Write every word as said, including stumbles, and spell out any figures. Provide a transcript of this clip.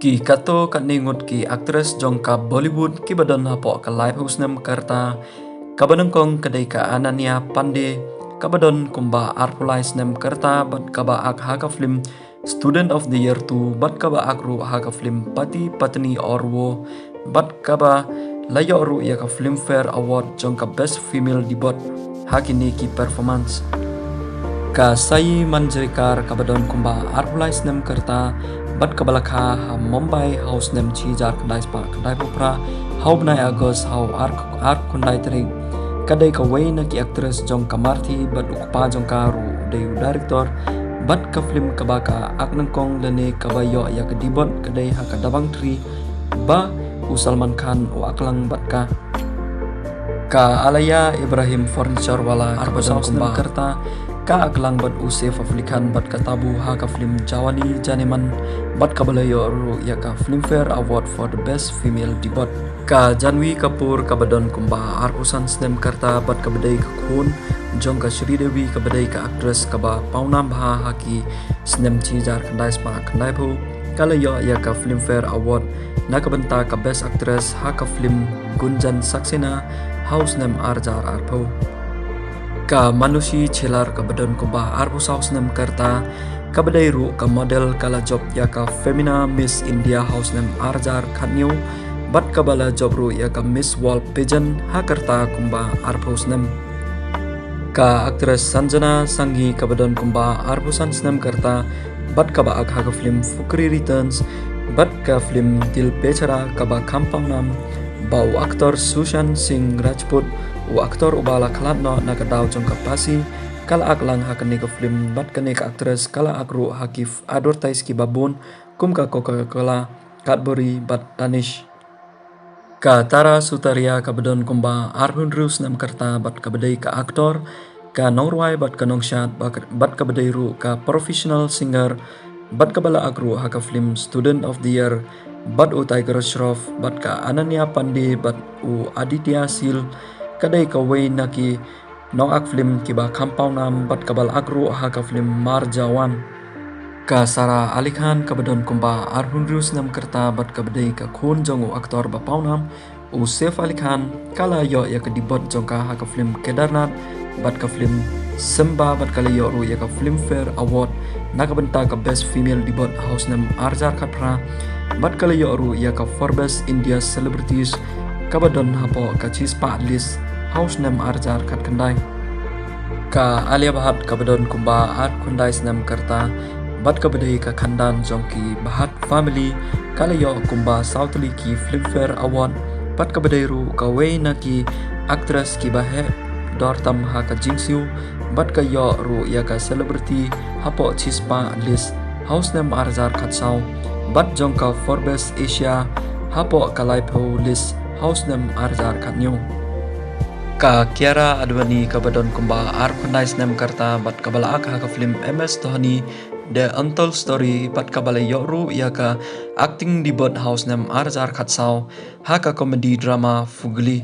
Ki katto katne ngut ki actress jong ka Bollywood kiba don hapoh ka laiphew snem ka rta, kaba nyngkong ka dei ka Ananya Pandey, kaba don kumba arphew lai snem ka rta bad kaba ak ha ka film Student of the Year two bad kaba ak ruh ha ka film Pati Patni Aur Wo bad kaba la ïoh ruh ïa ka Filmfare Award jong ka Best Female Debut ha kine ki performance. Ka Sayi Manjrekar kaba don kumba arphew lai snem ka rta bad kaba la kha ha Mumbai ha u snem shi hajar khyndai spah khyndai phew phra ha u bnai August ha u ar, ar khyndai tarik, ka dei kawei na ki actress jong ka Marathi bad u kpa jong ka ruh u dei u director bad ka film kaba ka ak nyngkong lane kaba ïoh ïa ka debut ka dei ha ka Dabangg Three ba u Salman Khan u ak lang bad ka. Ka Alaya Ibrahim Furniture Wala kaba don kumba arphew saw snem ka rta, ka ak lang bad u Saif Ali Khan bad ka Tabu ha ka film Jawani Jaaneman bad kaba la ïoh ruh ïa ka Filmfare Award for the Best Female Debut. Ka Janhvi Kapoor kaba don kumba arphew san snem ka rta bad kaba dei ka khun jong ka Sridevi kaba dei ka actress kaba pawnam bha ha ki snem shi hajar khyndai spah khyndai phew, ka la ïoh ïa ka Filmfare Award na ka bynta ka Best Actress ha ka film Gunjan Saxena ha u snem ar hajar arphew. Ka Manushi Chhillar kaba don kumba arphew saw snem ka rta, kaba dei ruh ka model, ka la jop ïa ka Femina Miss India ha u snem ar hajar khathynñiew bad kaba la jop ruh ïa ka Miss World Pageant ha ka rta kumba arphew snem. Ka actress Sanjana Sanghi kaba don kumba arphew san snem ka rta bad kaba ak ha ka film Fukrey Returns bad ka film Dil Bechara kaba kham pawnam ba u actor Sushant Singh Rajput, u actor uba la khlad noh na ka daw jong ka phasi, ka la ak lang ha kane ka film bad kane ka actress ka la ak ruh ha ki f-, advertise kiba bun kum ka Coca-Cola, Cadbury bad Danish. Ka Tara Sutaria kaba don kumba arphew hynriew snem ka rta bad kaba dei ka actor, ka nongrwai bad ka nongshad bad, bad kaba dei ruh ka professional singer bad kaba la ak ruh ha ka film Student of the Year bad u Tiger Shroff bad ka Ananya Pandey bad u Aditya Seal, ka dei kawei na ki nongak film kiba kham pawnam bad kaba la ak ruh ha ka film Marjawan. Ka Sara Ali Khan kaba don kumba arphew hynriew snem ka rta bad kaba dei ka khun jong u actor ba pawnam u Saif Ali Khan, ka la ïoh ïa ka debut jong ka ha ka film Kedarnath bad ka film Simmba bad ka la ïoh ruh ïa ka Filmfare Award na ka bynta ka Best Female Debut ha u snem ar hajar khatphra bad ka la ïoh ruh ïa ka Forbes India Celebrities kaba don hapoh ka shispah list ha u snem ar hajar khatkhyndai. Ka Alia Bhatt kaba don kumba arphew khyndai snem ka rta bad kaba dei ka khandan jong ki Bhatt family, ka la ïoh kumba saw tylli ki Filmfare Award bad kaba dei ruh kawei na ki actress kiba heh dor tam ha ka jingsiew bad ka ïoh ruh ïa ka celebrity hapoh shispah list ha u snem ar hajar khatsaw bad jong ka Forbes Asia hapoh ka laiphew list ha u snem ar hajar khathynñiew. Ka Kiara Advani kaba don kumba arphew khyndai snem ka rta bad kaba la ak ha ka film M S Dhoni The Untold Story bad kaba la ïoh ruh ïa ka acting debut ha u snem ar hajar khatsaw ha ka comedy drama Fugly.